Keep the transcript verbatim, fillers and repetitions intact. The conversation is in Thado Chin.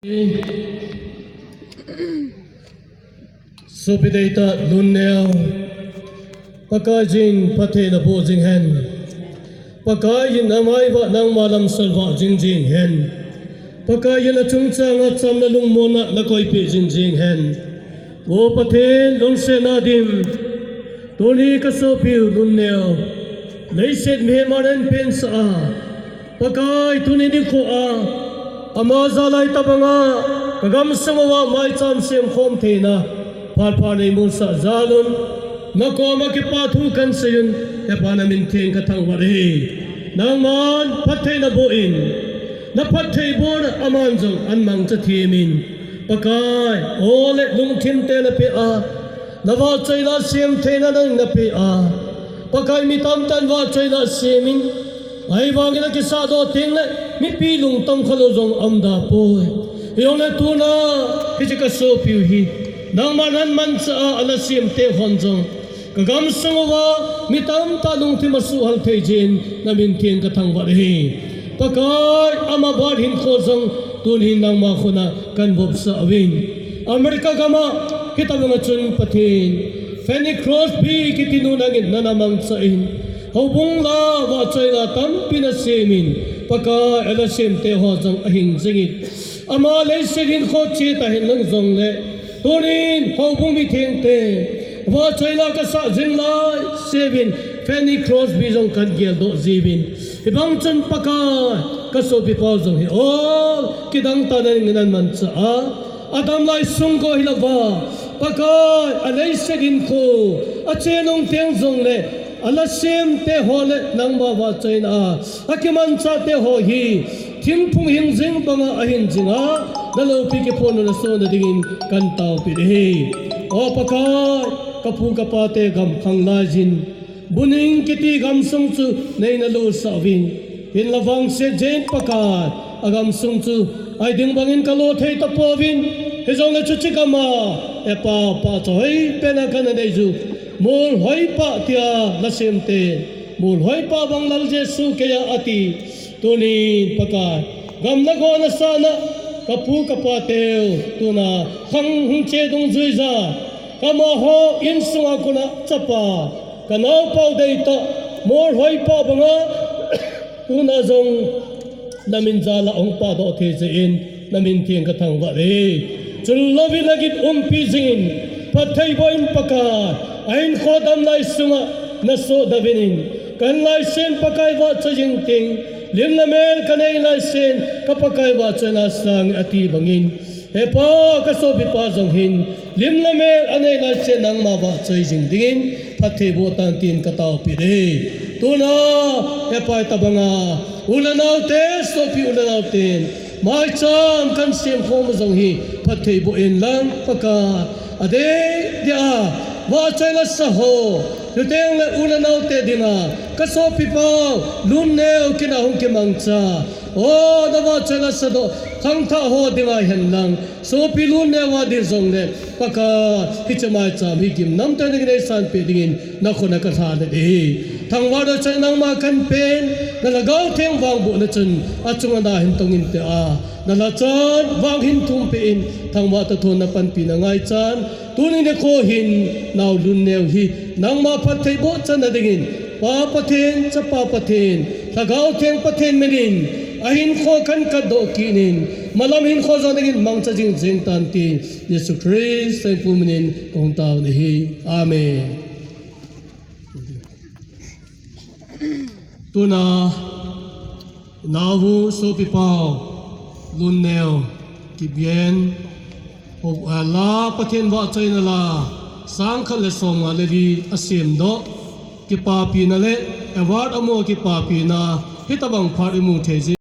Sopi deitah Lunneo, Pakaiyin phatthei naboh jing hen. Pakaiyin amaiva nangma lamsal vah jing jing hen. Pakaiyin achungchanga chamna lungmonna nakoipeh jing jing hen. O Pathen, lungsetna dim, tuni kasopiu Lunneo, leiset mihem a nahin pensah a, Pakai, tuni nikho a, ama jal'a hitobanga kagamsung uva maicham semkhom theina phat pha neimusah jal'un, nakoma kipathu kahin seiyun, Hepa, namin theng kathangvah ahi. Nangman phatthei naboh in, naphattheibohna aman jong ahin mangcha themin, Pakai, o le lungthim te napeh a, navahchoina semtheina nangin napeh a, Pakai, mi tamtah in vahchoina asemin, ahivangin akisahdoh tengle mipi lungtong khalou jong aumda poi. Hijongle tuna hiche kasopiu hi nangman nahin manchah a, ala semte hon jong kagamsung uva mi tamtah lungthim asuhhal thei jeh in namin theng kathangvah ahi. Pakai, ama birth hinkho jong tuni nangma khut'a kahin vopsah uvin. America gam'a hitobanga chun Pathen, Fanny Crosby kitinu nangin nana mangcha in, houbung lah a vahchoina tampi nasemin, Pakai, ala semte ho jong ahing jingin, ama leiset hinkho chetah henlang jongle, tunin houbung mithengte vahchoina kasah jing lai seuvin, Fanny Crosby jong kahin geldoh jiuvin. Hibang chun Pakai, kasopipau jong hi ol kidang tah a nahin manchah a, adamlai sung kho hilouva, Pakai, aleiset hinkho ache nung teng jongle, ala semte ho le nangma vahchoina a akimanchahte ho hi thingphung hing jing banga ahin jing a, naloupi kiphonna nasohna dingin kahin taopeh ahi. O Pakai, kapu kapate gam khang laiyin, Buning kiti gamsung chu neina losah uvin, hinla vangset jeh in Pakai, agamsung chu ahi ding bangin kalo thei tapouvin, hijongle chuche gam'a, Hepa, pachat hoipen a kana nei u, Molhoipa tia lasemte, Molhoipa bang Lal Jesu keiya ati. Tunin Pakai, gam nagona sanga kapu kapateu tuna khang hung che dungjuija, kamaho insunga kona chapa, kanaopau deitah Molhoipa banga tuna jong namin jal'a hung pahdoh thei jeh in namin theng kathangvah e. Chun louvin nagin umpi jingin, phattheiboh in Pakai, ahinkho damlai sunga nasohdoh uvin, kahin laisen Pakai vahchoi jing teng, lim le mel kanei laisen ka Pakai vahchoina sangin ati bangin, Hepa, kasopipa jong hin lim le mel anei laisen nangma vahchoi jing dingin phattheiboh tan tin kataopeh e. Tuna, Hepa, hitobanga u le naote, sopi u le naoten maicham kahin semkhom jong hi phattheiboh inlang Pakai, adeh deh a vahchoi lasa ho, chuteng le u le naote dinga kasopipau Lunneo kinah hung kimangcha, o, navahchoi lasadoh khangthah ho dinga henlang, sopi Lunneo a ding jongle Pakai, hiche maicham hi gimnamtah in neisanpeh dingin nakhut'a kalhan ahi. Thangvahna chang nangma kahin pen, na Lhagao Theng vangbohna chun achunga nahin tong inte a, nalhachan vang hin thumpeh in, thangvah tah thon napanpina ngaichan, tuni nikho hin nao Lunneo hi nangma phattheiboh channa dingin Pa Pathen, Chapa Pathen, Lhagao Theng Pathen minin ahinkho kahin katdoh kit in, malam hinkho jong nangin mangcha jing jeng tan tin Jesu Christa minin kahung taovin ahi. Amen. Tuna, naovu sopipau Lunneo Kipgen, o, a la Pathen vahchoina la, sangkhat le somnga le li asemdoh, kipapina le award amu kipapina, hitobang phat imu thei jeh